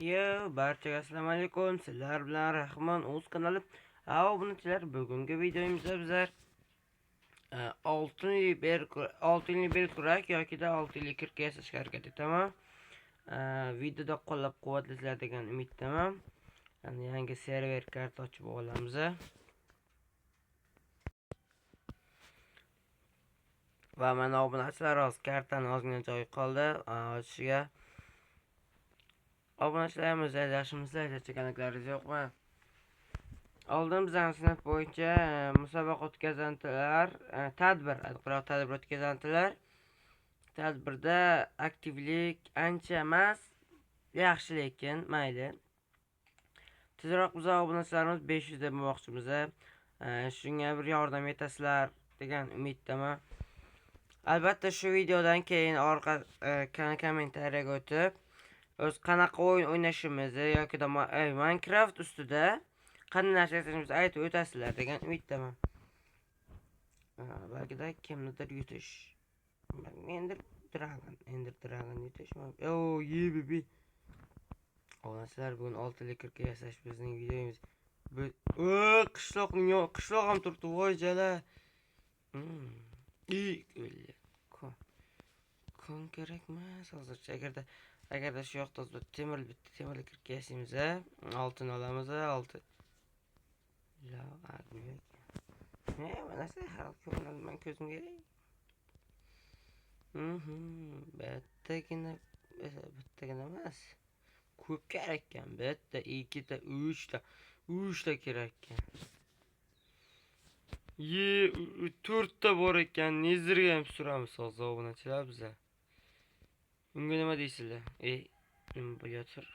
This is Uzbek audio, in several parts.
Yo, barchaga assalomu alaykum. Sizlar bilan Rahmon O'z kanali. Obunachilar, bugungi videomizda bizlar oltinli belkurak yoki oltinli kirka yasashga harakat etaman. Videoda qo'llab-quvvatlaysizlar degan umiddaman. Yani yangi server karta ochib olamiz. Va mana obunachilar, hozir kartani ozgina joyi qoldi ochishiga. Obunachilarimiz, yaxshimisizlar, charchaganliklaringiz yo'qmi? Oldin bizning sinf bo'yicha musobaqa o'tkazandilar, tadbir, aniqroq tadbir o'tkazandilar. Tadbirda aktivlik ancha emas, yaxshi lekin mayli. Tezroq biz obunachilarimiz 500 deb bo'lmoqchimiz. Shunga bir yordam etasizlar degan umiddaman. Albatta shu videodan keyin orqa kommentariyaga o'tib o'z qanaqa o'yin o'ynashimizni yoki Minecraft ustida qanday narsa yasashimizni aytib o'tasizlar degan umiddaman. Balkida kimnidir yutish. Ender Dragon, Ender Dragon yutish. O, ye. Obunachilar, bugun oltinli kirka yasash bizning videomiz. Qishloqning qishloq ham turibdi, voy jala. Kon kerak emas hozircha. Agarda shu yoqda temir, bitta temirli kirka yasaymiz, oltin olamiz, oltin. La, gul ekan. Ne, narsa har ko'rinadi man ko'zimga. Bittagina, bittagina emas. Ko'p kerak ekan. Bitta, ikkita, uchta, uchta kerak ekan. Ye, to'rtta bor ekan. Nezirga ham suramiz hozir obunachilar biza. Unga nima deysizlar? Nima bo'layotir?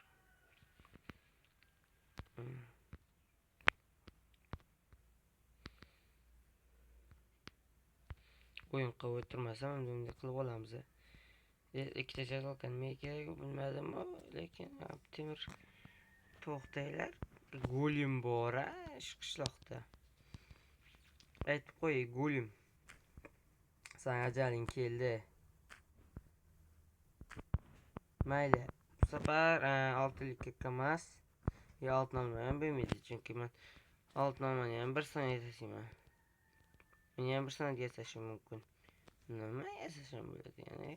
O'yin qilib o'tirmasam, bunday qilib olamiz. Ikkita jadvalka nimaga kerak bilmadim, lekin temir to'xtanglar. Golem bor a, shu qishloqda. Aytib qo'y, golem. San ajaling keldi. Mayli, bu safar oltinli kirka emas. Yo, oltin olmay ham bo'lmaydi, chunki men oltin olmani ham bir soniya yasayman. Buni ham bir soniyada yasashim mumkin. Nima yasashim bo'ladi, ya'ni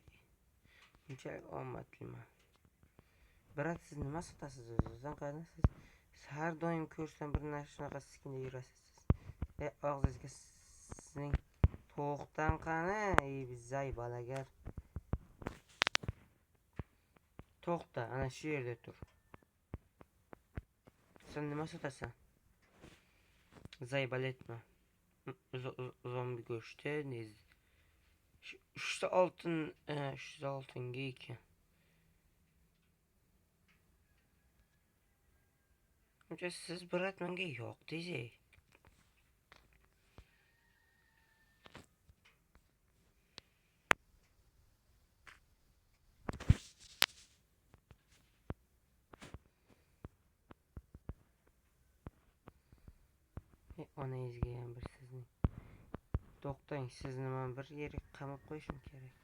bunchalik omadliman. Brat, siz nima sotasiz o'zingizdan? Qani siz? Siz har doim ko'rsam bir narsa shunaqa skinda yurasiz siz. Og'zingizga sizning to'xtan qani? Ey, bizzay balagar. To'xta, ana shu yerda tur. Sen nima sotasan? Zaybal etma. Zombi go'shti, uchta oltin, uchta oltinga ekan. Uncha siz brat menga yo'q deysiz. Onangizga ham bir sizning. To'xtang, sizni men bir yerga qamab qo'yishim kerak.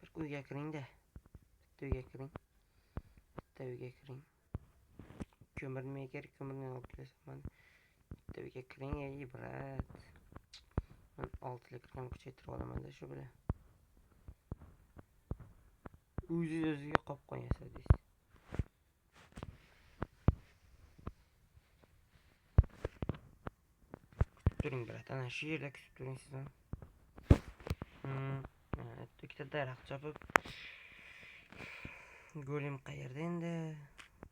Bir uyga kiring-da. Bitta uyga kiring. Bitta uyga kiring. Ko'mir nimaga kerak? Ko'mirni olib kelasan mana. Bitta uyga kiring, ey brat. Men oltinli kirkam kuchaytirib olaman-da shu bilan. O'zingiz o'ziga qopqon yasadingiz. Turing brat, ana shu yerda kutib turing siz ham. Ikkita daraxt chopib. Golem qayerda endi?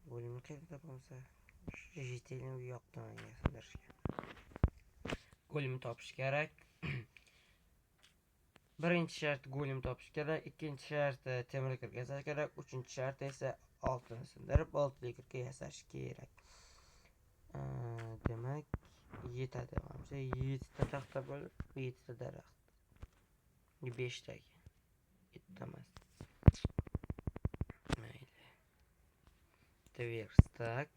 Golemni qayerda topamiz? Shu jetelni u yoqda menga sindirishga. Golemni topish kerak. Birinchi shart golem topish kerak, ikkinchi shart temir kirka yasash kerak, uchinchi shart esa oltinni sindirib oltinli kirka yasash kerak. Demak, yetadi. Manimcha 7ta taxta bo'lib, 7ta daraxt. 5 ta ekan. 7ta emas. Mayli. Bitta verstak,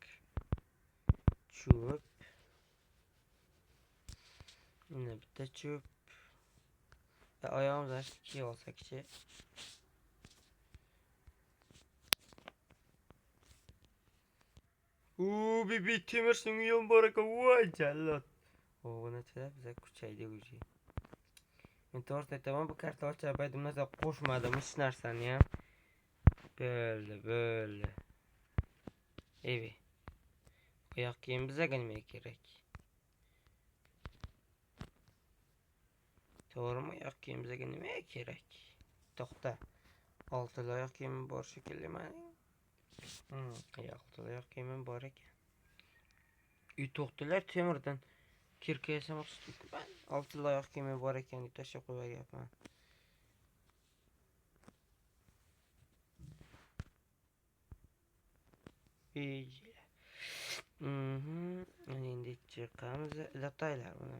cho'p. Yana bitta cho'p. Oyog'imizni kiyib olsak-chi. Bibi temir ham bor ekan. Voy jallod. Obunachilar, biza kuchaydik уже. Men to'g'risini aytaman, bu karta ochar paytimda narsa qo'shmadim hech narsani ham. Bo'ldi, bo'ldi. Ey. Oyoq kiyim bizaga nima kerak? To'g'rimi? Oyoq kiyim bizaga nima kerak? To'xta. Oltili oyoq kiyimim bor shekilli mening. Oltili oyoq kiyimim bor ekan. To'xtalar, temirdan kirka yasamoqchi. Oltili oyoq kiyimim bor ekan deb tashlab qo'yib. Endi chiqamiz. Lataylar buni.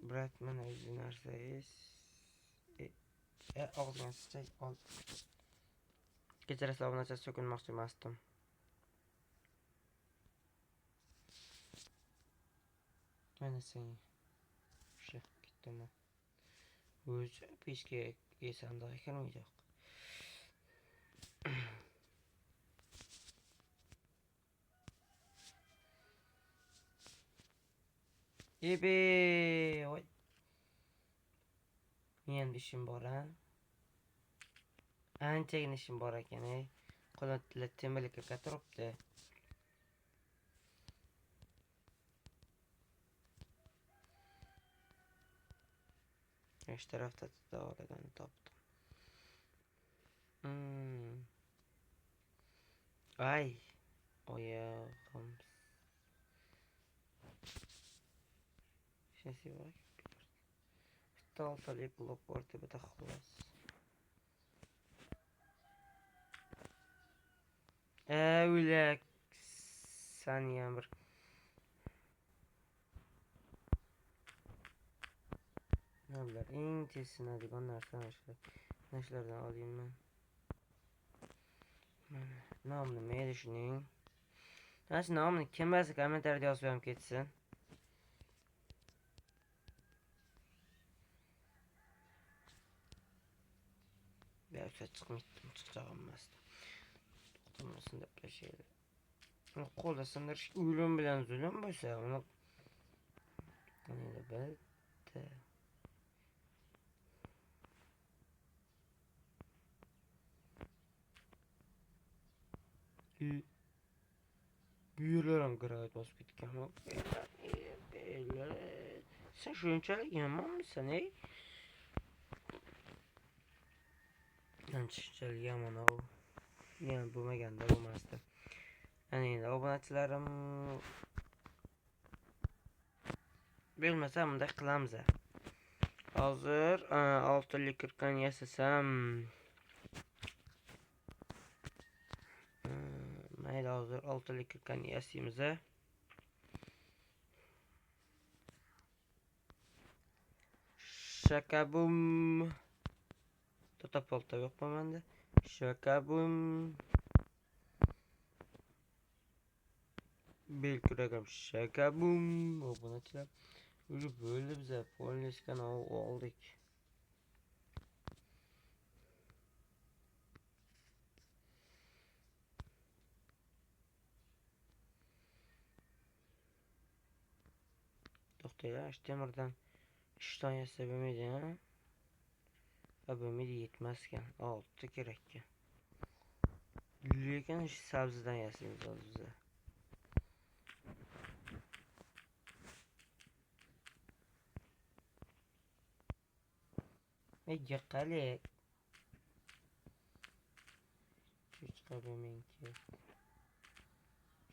Brat, mana o'zi narsangiz. Og'zingga sıçay ol. Kechirasizlar, obunachilar, so'kinmoqchi emasdim. Mana sen. Shu ketdimi? O'zi pechka sandig'iga kirmaydi. Ebe, voy. Men ishim bor a. Anchagina ishim bor ekan, ey. Qo'lda temirli kirka turibdi. Shu tarafda doridan topdim. Ay, oyog'im. Bitta oltali blok bor tepада xolos. O'lak sani ham bir bular eng tez sinadigan narsa mana shular. Mana shulardan olayman. Mana nomi nima edi shuning? Mana shu nomini kim bilsa kommentariyada yozib ham ketsin. Yo'qsa chiqmaydi, chiqacak emasdi. To'xtamasin deb tashlaydi. Uni qo'lda sindirish o'lim bilan zulm bo'lsa, uni endi bitta bu yerlar ham granit bosib ketganmi? Sen shunchalik yomonmisan, ey? Shunchalik yomon u. Men bo'lmaganda bo'lmasdi. Ana endi obunachilarim bilmasa bunday qilamiz. Hozir oltili kirkani yasasam, mayli, hozir oltili kirkani yasaymiz. Shakabum. Tota polta yo'qmi menda? Shakabum. Bel kuragam shakabum. Obunachilar, уже bo'ldi, biza polniskani oldik. To'xtanglar, shu temirdan ishton yasab bo'lmaydi, ha? Ha, bo'lmaydi, yetmas ekan. 6 kerak ekan. Lekin shu sabzidan yasaymiz hozir biza. Yiqalik. Cho'chqa bo'lmayki.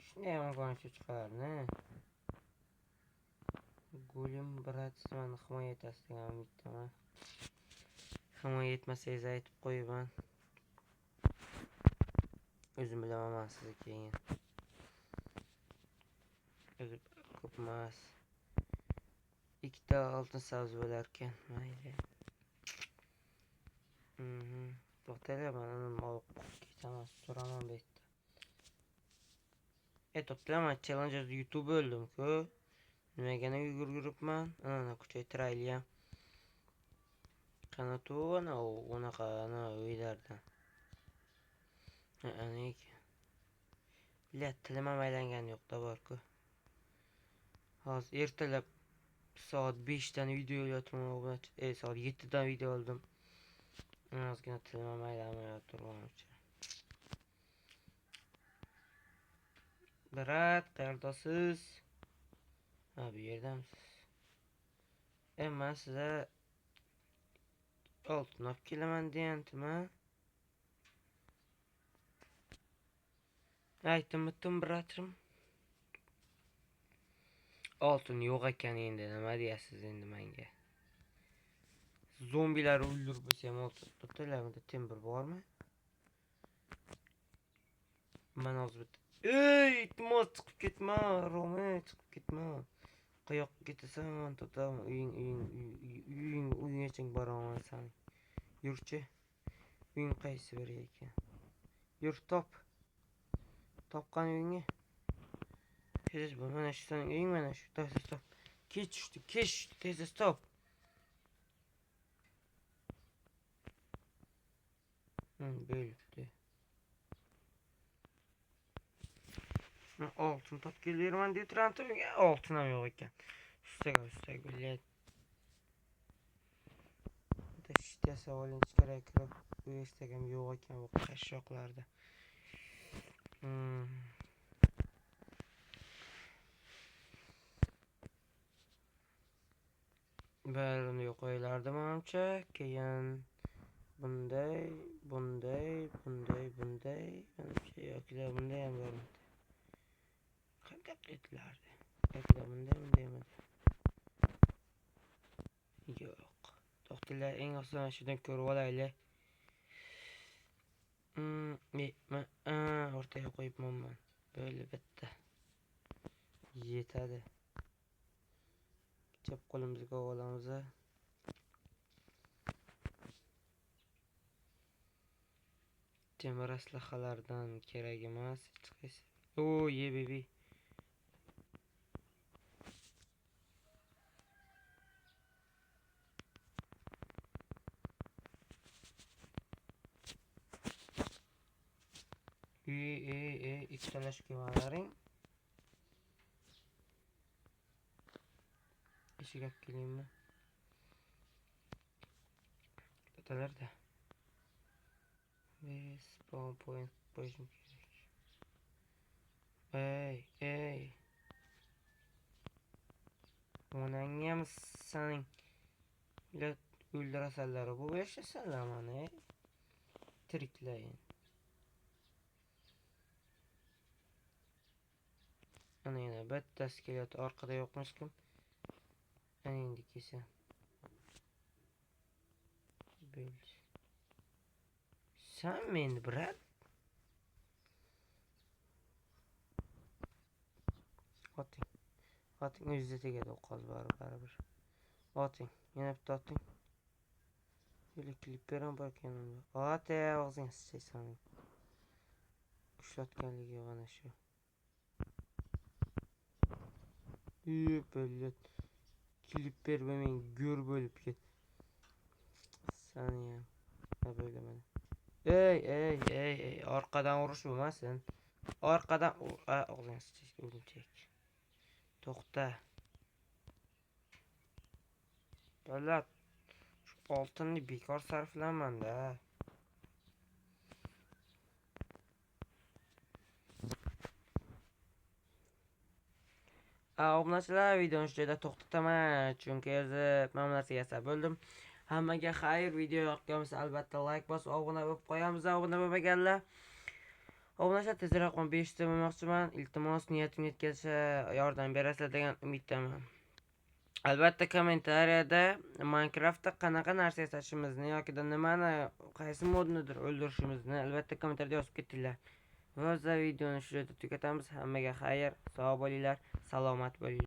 Shunday yomon cho'chqalarni. Golem brat meni himoya etasiz degan umiddaman. Himoya etmasangiz aytib qo'yaman. O'zim bilaman sizni keyin. O'zi ko'p emas. Ikkita oltin sabzi bo'lar ekan, mayli. To'xtanglar, man uni olib ketaman, suraman bu yerda. To'xtanglar, man challenge YouTube o'ldim-ku. Nimagani yugurib-yuribman? Ana kuchaytiraylik ham. Qani ana unaqa ana uylardan. Ana ekan. Bilat tilim ham aylangani yo'q-da bor-ku. Hozir ertalab soat 5 dan video olyapman obunachi. Soat 7 dan video oldim. Ozgina tilim ham aylanmayapti manimcha. Brat, qayerdasiz? Ha, bu yerdamisiz? Men sizga oltin olib kelaman degandim-a? Aytdim, bratim. Oltin yo'q ekan endi, nima deyasiz endi menga? Zombilar o'ldirib bo'lsa ham oltin. To'xtanglar, bunda temir bormi? Men hozir bitta. Ey, iltimos chiqib ketma, Romi, chiqib ketma. Qayoqqa ketasan, to'xta, uying, uying, uying, uyinggacha boraman sani. Yurchi. Uying qaysi biri ekan? Yur, top. Topgan uyingni. Tez bu, mana shu sening uying, mana shu. Tez top. Kech tushdi, kech tushdi, tez top. Bo'libdi. Oltin topib kelaverman deb turardim, oltin ham yo'q ekan. Ustaga, ustaga, bilyat. Bitta shit yasab oling, ichkariga kirib, bu ertaga ham yo'q ekan bu qashshoqlarda. Barini yo'q qo'yilardi manimcha. Keyin bunday, bunday, bunday, bunday, manimcha yoki bunday ham bormidi? Qanday etilardi? Yoki bunday, bunday, bunday. Yo'q. To'xtanglar, eng oson shundan ko'rib olaylik. O'rtaga qo'yibman men. Bo'ldi, bitta. Yetadi. Chap qo'limizga olamiz. Temir aslahalardan kerak emas hech qaysi. O, ye baby. Ey, ikkalashib kelmalaring. Eshik olib kelaymi? To'xtalarda. Bir spawn point qo'yishim kerak. Ey, ey. Onangam sening o'ldirasanlar, bu yashasanlar mani, ey. Tiriklayin. Ana yana bittasi kelyapti, orqada yo'qmi hech kim? Ana endi kelsa. Bo'ldi. Sanmi endi, brat? Oting. Oting, o'zida tegadi u qoz baribir. Oting, yana bitta oting. Yo'li klipper ham bor ekan unda. Ot, ey, og'zingga sıçraysan. Ushlatganligi yo'q ana shu. Блядь. Klipper men go'r bo'lib ket. Sani ham. Ha, bo'ldi mana. Ey, ey, ey, ey, orqadan urush bo'lmasin. Orqadan og'zingga sıçraysan, o'limchak. To'xta. Davlat, shu oltinni bekor sarflamanda. Obunachilar, videoni shu joyda to'xtataman, chunki o'zi mana bu narsaga yasab bo'ldim. Hammaga xayr, video yoqqan bo'lsa albatta like bosib obuna bo'lib qo'yamiz, obuna bo'lmaganlar. Obunachilar, tezroq 5 ta bo'lmoqchiman. Iltimos, niyatimga yetguncha yordam berasizlar degan umiddaman. Albatta kommentariyada Minecraftda qanaqa narsa yasashimizni yoki nimani, qaysi modnidir o'ldirishimizni albatta kommentariyada yozib ketinglar. Va biz videoni shu yerda tugatamiz. Hammaga xayr, sog' bo'linglar, salomat bo'linglar.